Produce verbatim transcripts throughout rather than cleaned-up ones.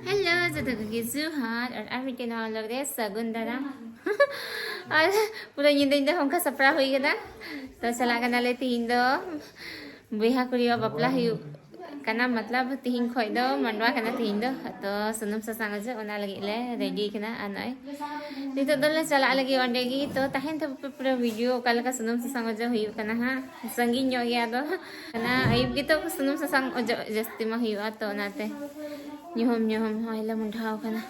Hello ᱡᱚᱛᱚ ᱠᱚᱜᱮ ᱡᱚᱦᱟᱨ, ᱟᱨ ᱟᱨ ᱢᱤᱫᱴᱮᱱ ᱱᱟᱣᱟ ᱞᱚᱜ ᱨᱮ ᱥᱟᱹᱜᱩᱱ ᱫᱟᱨᱟᱢ᱾ ᱟᱨ ᱯᱩᱨᱟᱹ ᱧᱤᱫᱟᱹ ᱧᱤᱫᱟᱹ ᱚᱱᱠᱟ ᱥᱟᱯᱲᱟᱣ ᱦᱩᱭ ᱠᱟᱱᱟ᱾ ᱛᱚ ᱪᱟᱞᱟᱜ ᱠᱟᱱᱟᱞᱮ ᱛᱤᱦᱤᱧ ᱫᱚ ᱵᱚᱭᱦᱟ ᱠᱩᱲᱤᱭᱟᱜ ᱵᱟᱯᱞᱟ ᱦᱩᱭᱩᱜ ᱠᱟᱱᱟ, ᱢᱚᱛᱞᱚᱵ ᱛᱤᱦᱤᱧ ᱠᱷᱚᱡ ᱫᱚ ᱢᱟᱰᱣᱟ ᱠᱟᱱᱟ ᱛᱤᱦᱤᱧ ᱫᱚ᱾ ᱛᱚ ᱥᱩᱱᱩᱢ ᱥᱟᱥᱟᱝ ᱚᱡᱚᱜ ᱚᱱᱟ ᱞᱟᱹᱜᱤᱫ ᱞᱮ ᱨᱮᱰᱤ ᱠᱟᱱᱟ᱾ ᱟᱨ ᱱᱚᱜᱼᱚᱭ ᱱᱤᱛᱚᱜ ᱫᱚᱞᱮ ᱪᱟᱞᱟᱜ ᱞᱟᱹᱜᱤᱫ ᱚᱸᱰᱮ ᱜᱮ᱾ ᱛᱚ ᱛᱟᱦᱮᱱ ᱛᱟᱵᱚ ᱯᱮ ᱯᱩᱨᱟᱹ ᱵᱷᱤᱰᱤᱭᱳ, ᱚᱠᱟ ᱞᱮᱠᱟ ᱥᱩᱱᱩᱢ ᱥᱟᱥᱟᱝ ᱚᱡᱚᱜ ᱦᱩᱭᱩᱜ ᱠᱟᱱᱟ ᱦᱟᱸᱜ᱾ ᱥᱟᱺᱜᱤᱧ ᱧᱚᱜ ᱜᱮᱭᱟ ᱟᱫᱚ, ᱚᱱᱟ ᱟᱹᱭᱩᱵ ᱜᱮᱛᱚ ᱥᱩᱱᱩᱢ ᱥᱟᱥᱟᱝ ᱚᱡᱚᱜ ᱡᱟᱹᱥᱛᱤ ᱢᱟ ᱦᱩᱭᱩᱜᱼᱟ, ᱛᱚ ᱚᱱᱟᱛᱮ ᱧᱩᱦᱩᱢ ᱧᱩᱦᱩᱢ ᱦᱚᱸ ᱞᱮ ᱢᱚᱸᱰᱷᱟᱣ ᱠᱟᱱᱟ᱾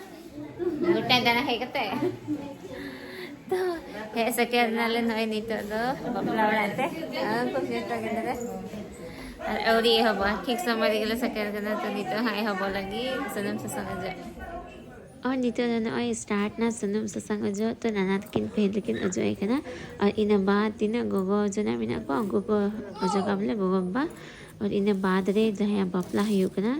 ᱜᱚᱴᱟᱭ ᱫᱟᱬᱟ ᱦᱮᱡ ᱠᱟᱛᱮ ᱛᱚ ᱦᱮᱡ ᱥᱮᱴᱮᱨ ᱱᱟᱞᱮ ᱱᱚᱜᱼᱚᱭ ᱱᱤᱛᱚᱜ ᱫᱚ ᱵᱟᱯᱞᱟ ᱚᱲᱟᱜ ᱛᱮ᱾ ᱟᱨ ᱩᱱᱠᱩ ᱡᱚᱛᱚ ᱜᱤᱫᱽᱨᱟᱹ ᱟᱨ ᱟᱹᱣᱨᱤ ᱮᱦᱚᱵᱚᱜᱼᱟ, ᱴᱷᱤᱠ ᱥᱚᱢᱚᱭ ᱨᱮᱜᱮ ᱞᱮ ᱥᱮᱴᱮᱨ ᱠᱟᱱᱟ᱾ ᱛᱚ ᱱᱤᱛᱚᱜ ᱦᱟᱸᱜ ᱮᱦᱚᱵᱚᱜ ᱞᱟᱹᱜᱤᱫ ᱥᱩᱱᱩᱢ ᱥᱟᱥᱟᱝ ᱚᱡᱚᱜ᱾ ᱟᱨ ᱱᱤᱛᱚᱜ ᱫᱚ ᱱᱚᱜᱼᱚᱭ ᱥᱴᱟᱨᱴ ᱱᱟ ᱥᱩᱱᱩᱢ ᱥᱟᱥᱟᱝ ᱚᱡᱚᱜ᱾ ᱛᱚ ᱱᱟᱱᱟ ᱛᱟᱹᱠᱤᱱ ᱯᱟᱹᱦᱤᱞ ᱨᱮᱠᱤᱱ ᱚᱡᱚᱜ ᱟᱭ ᱠᱟᱱᱟ᱾ ᱟᱨ ᱤᱱᱟᱹ ᱵᱟᱫ ᱛᱤᱱᱟᱹᱜ ᱜᱚᱜᱚ ᱡᱚᱱᱟ ᱢᱮᱱᱟᱜ ᱠᱚᱣᱟ ᱩᱱᱠᱩ ᱠᱚ ᱚᱡᱚᱜᱟ ᱵᱚᱞᱮ ᱜᱚᱜᱚ ᱵᱟᱵᱟ᱾ ᱟᱨ ᱤᱱᱟᱹ ᱵᱟᱫ ᱨᱮ ᱡᱟᱦᱟᱸᱭᱟᱜ ᱵᱟᱯᱞᱟ ᱦᱩᱭᱩᱜ ᱠᱟᱱᱟ,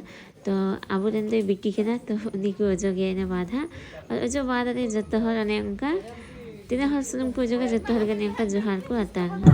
ᱛᱚ ᱟᱵᱚᱨᱮᱱ ᱫᱚᱭ ᱵᱤᱴᱤ ᱠᱟᱱᱟ, ᱛᱚ ᱩᱱᱤ ᱠᱚ ᱚᱡᱚᱜᱮᱭᱟ ᱤᱱᱟᱹ ᱵᱟᱫ ᱦᱟᱸᱜ᱾ ᱟᱨ ᱚᱡᱚᱜ ᱵᱟᱫ ᱨᱮ ᱡᱚᱛᱚ ᱦᱚᱲ ᱚᱱᱮ ᱚᱱᱠᱟ ᱛᱤᱱᱟᱹᱜ ᱦᱚᱲ ᱥᱩᱱᱩᱢ ᱠᱚ ᱚᱡᱚᱜᱟ ᱡᱚᱛᱚ ᱦᱚᱲ ᱜᱮ ᱚᱱᱮ ᱚᱱᱠᱟ ᱡᱚᱦᱟᱨ ᱠᱚ ᱟᱛᱟᱝᱟ᱾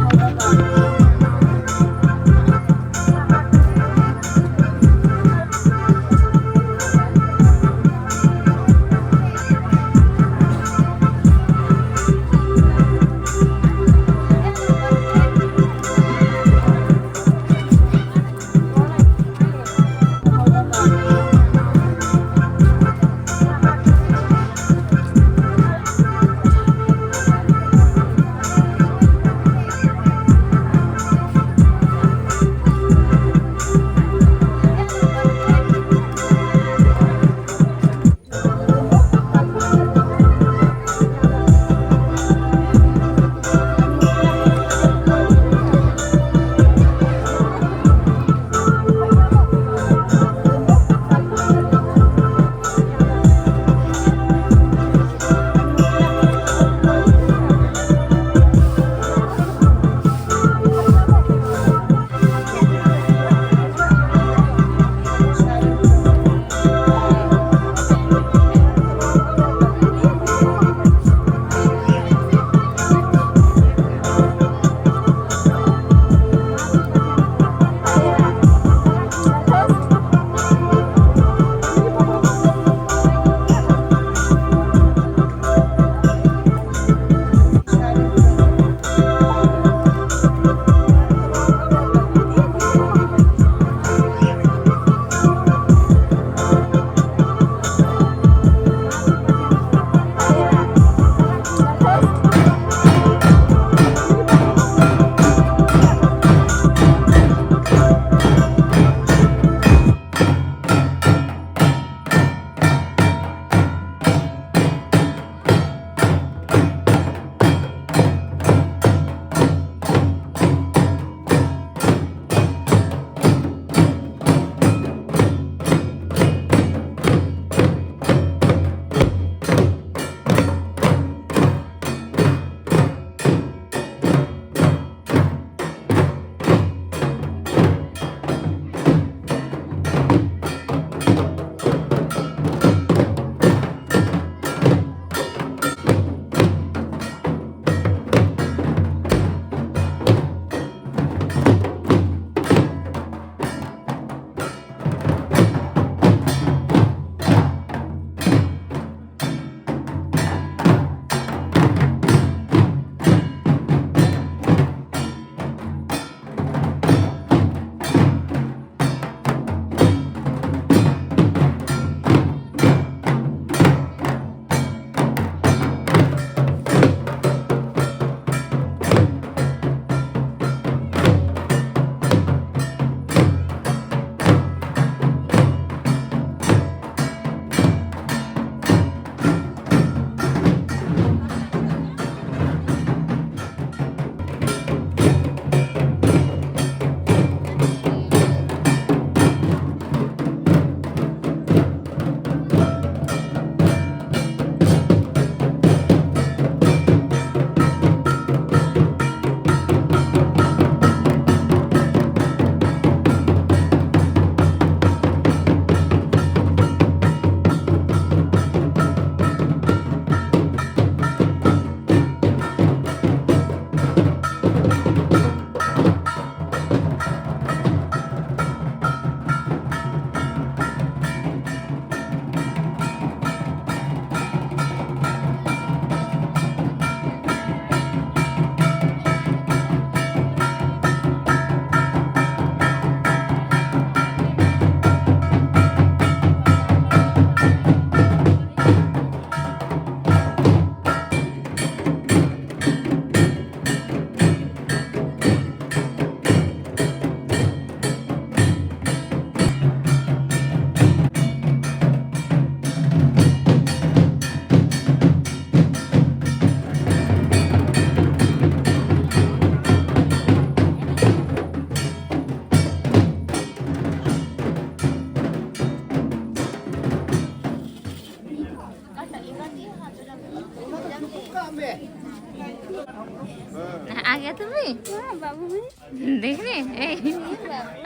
हाँ, बाबू भी। देख रहे हैं? ए,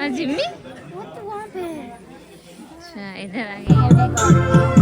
और जिम्मी? वो तो वहाँ पे है। अच्छा, इधर आ गई।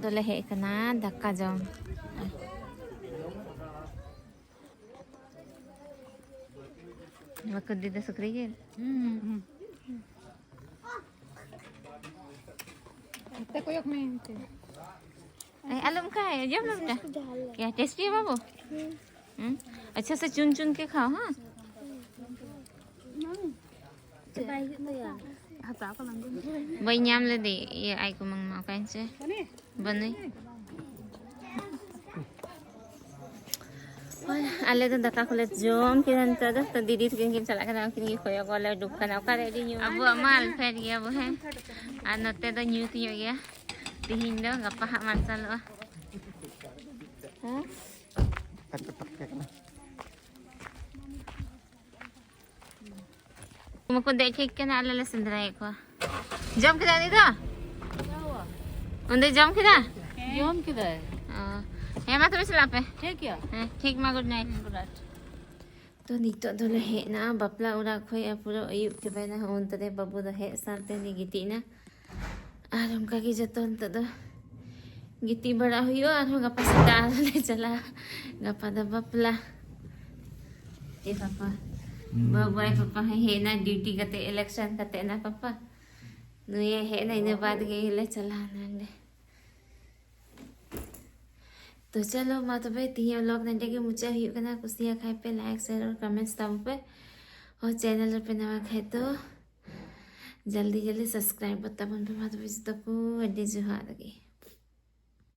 ᱫᱚᱞᱮ ᱦᱮᱡ ᱟᱠᱟᱱᱟ ᱫᱟᱠᱟ ᱡᱚᱢ᱾ ᱵᱟᱠᱚ ᱤᱫᱤᱭᱮᱫᱟ ᱥᱩᱠᱨᱤ ᱡᱤᱞ? ᱦᱟᱱᱛᱮ ᱠᱚᱭᱚᱜ ᱢᱮ, ᱦᱟᱱᱛᱮ᱾ ᱮ, ᱟᱞᱚᱢ ᱚᱱᱠᱟᱭᱟ, ᱡᱚᱢ ᱢᱮ ᱵᱮᱴᱟ᱾ ᱭᱟ, ᱴᱮᱥᱴᱤ ᱵᱟᱹᱵᱩ? ᱦᱩᱸ? ᱟᱪᱪᱷᱟ ᱥᱮ ᱪᱩᱱ ᱪᱩᱱ ᱠᱮ ᱠᱷᱟᱣ, ᱦᱮᱸ? ᱵᱟᱹᱧ ᱧᱟᱢ ᱞᱮᱫᱮ, ᱤᱭᱟᱹ, ᱟᱭ ᱠᱚ ᱢᱟᱝ ᱢᱟ, ᱚᱠᱟᱭᱮᱱ ᱪᱚᱭ? ᱵᱟᱹᱱᱩᱭ᱾ ᱦᱳᱭ, ᱟᱞᱮ ᱫᱚ ᱫᱟᱠᱟ ᱠᱚᱞᱮ ᱡᱚᱢ ᱠᱮᱫᱟ ᱱᱤᱛᱚᱜ ᱫᱚ᱾ ᱛᱚ ᱫᱤᱫᱤ ᱛᱟᱹᱠᱤᱱ ᱠᱤᱱ ᱪᱟᱞᱟᱜ ᱠᱟᱱᱟ, ᱩᱱᱠᱤᱱ ᱜᱮ ᱠᱚᱭᱚᱜ ᱠᱚᱞᱮ ᱩᱰᱩᱠ ᱠᱟᱱᱟ, ᱚᱠᱟᱨᱮ ᱟᱹᱰᱤ ᱧᱩ᱾ ᱟᱵᱚᱣᱟᱜ ᱢᱟ ᱟᱞᱯᱷᱮᱰ ᱜᱮᱭᱟ ᱵᱚ, ᱦᱮᱸ᱾ ᱟᱨ ᱱᱚᱛᱮ ᱫᱚ ᱧᱩᱛ ᱧᱚᱜ ᱜᱮᱭᱟ ᱛᱤᱦᱤᱧ ᱫᱚ, ᱜᱟᱯᱟ ᱦᱟᱸᱜ ᱢᱟᱨᱥᱟᱞᱚᱜᱼᱟ᱾ ᱦᱮᱸ? ᱢᱟᱠᱚ ᱫᱮᱡ ᱴᱷᱤᱠ ᱠᱟᱱᱟ, ᱟᱞᱮ ᱞᱮ ᱥᱮᱸᱫᱽᱨᱟᱭᱮᱫ ᱠᱚᱣᱟ᱾ ᱡᱚᱢ ᱠᱮᱫᱟ ᱩᱱᱤ ᱫᱚ? ᱩᱱᱤ ᱫᱚᱭ ᱡᱚᱢ ᱠᱮᱫᱟ? ᱡᱚᱢ ᱠᱮᱫᱟᱭ᱾ ᱚ᱾ ᱦᱮᱸ, ᱢᱟ ᱛᱚᱵᱮ ᱪᱟᱞᱟᱜ ᱯᱮ᱾ ᱴᱷᱤᱠ ᱜᱮᱭᱟ᱾ ᱦᱮᱸ, ᱴᱷᱤᱠ ᱢᱟ, good night᱾ ᱦᱩᱸ, good night᱾ ᱛᱚ ᱱᱤᱛᱚᱜ ᱫᱚᱞᱮ ᱦᱮᱡ ᱮᱱᱟ ᱵᱟᱯᱞᱟ ᱚᱲᱟᱜ ᱠᱷᱚᱡ, ᱟᱨ ᱯᱩᱨᱟᱹ ᱟᱹᱭᱩᱵ ᱪᱟᱵᱟᱭᱮᱱᱟ᱾ ᱦᱚᱸ, ᱚᱱᱛᱮ ᱨᱮ ᱵᱟᱹᱵᱩ ᱫᱚ ᱦᱮᱡ ᱥᱟᱶᱛᱮ ᱩᱱᱤ ᱜᱤᱛᱤᱡ ᱮᱱᱟ᱾ ᱟᱨ ᱚᱱᱠᱟ ᱜᱮ ᱡᱚᱛᱚ ᱱᱤᱛᱚᱜ ᱫᱚ ᱜᱤᱛᱤᱡ ᱵᱟᱲᱟ ᱦᱩᱭᱩᱜᱼᱟ, ᱟᱨᱦᱚᱸ ᱜᱟᱯᱟ ᱥᱮᱛᱟᱜ ᱟᱨᱦᱚᱸ ᱞᱮ ᱪᱟᱞᱟᱜᱼᱟ᱾ ᱜᱟᱯᱟ ᱫᱚ ᱵᱟᱯᱞᱟ᱾ ᱮ ᱯᱟᱯᱟ, ᱦᱩᱸ᱾ ᱵᱟᱹᱵᱩ ᱟᱭ ᱯᱟᱯᱟ ᱦᱚᱸᱭ ᱦᱮᱡ ᱮᱱᱟ, ᱰᱤᱭᱩᱴᱤ ᱠᱟᱛᱮ, ᱤᱞᱮᱠᱥᱚᱱ ᱠᱟᱛᱮ ᱮᱱᱟ ᱯᱟᱯᱟ᱾ ᱱᱩᱭᱮ ᱦᱮᱡ ᱮᱱᱟ, ᱤᱱᱟᱹ ᱵᱟᱫᱽ ᱜᱮ ᱞᱮ ᱪᱟᱞᱟᱣ ᱮᱱᱟ ᱚᱸᱰᱮ᱾ ᱛᱚ ᱪᱚᱞᱚ ᱢᱟ ᱛᱚᱵᱮ ᱛᱤᱦᱤᱧᱟᱜ vlog ᱱᱚᱸᱰᱮ ᱜᱮ ᱢᱩᱪᱟᱹᱫ ᱦᱩᱭᱩᱜ ᱠᱟᱱᱟ᱾ ᱠᱩᱥᱤᱭᱟᱜ ᱠᱷᱟᱡ ᱯᱮ like, share ᱟᱨ comments ᱛᱟᱵᱚ ᱯᱮ᱾ ᱟᱨ channel ᱨᱮᱯᱮ ᱱᱟᱣᱟ ᱠᱷᱟᱡ ᱫᱚ ᱡᱚᱞᱫᱤ ᱡᱚᱞᱫᱤ subscribe ᱛᱟᱵᱚᱱ ᱯᱮ᱾ ᱢᱟ ᱛᱚᱵᱮ ᱡᱚᱛᱚ ᱠᱚ ᱟᱹᱰᱤ ᱡᱚᱦᱟᱨ ᱜᱮ᱾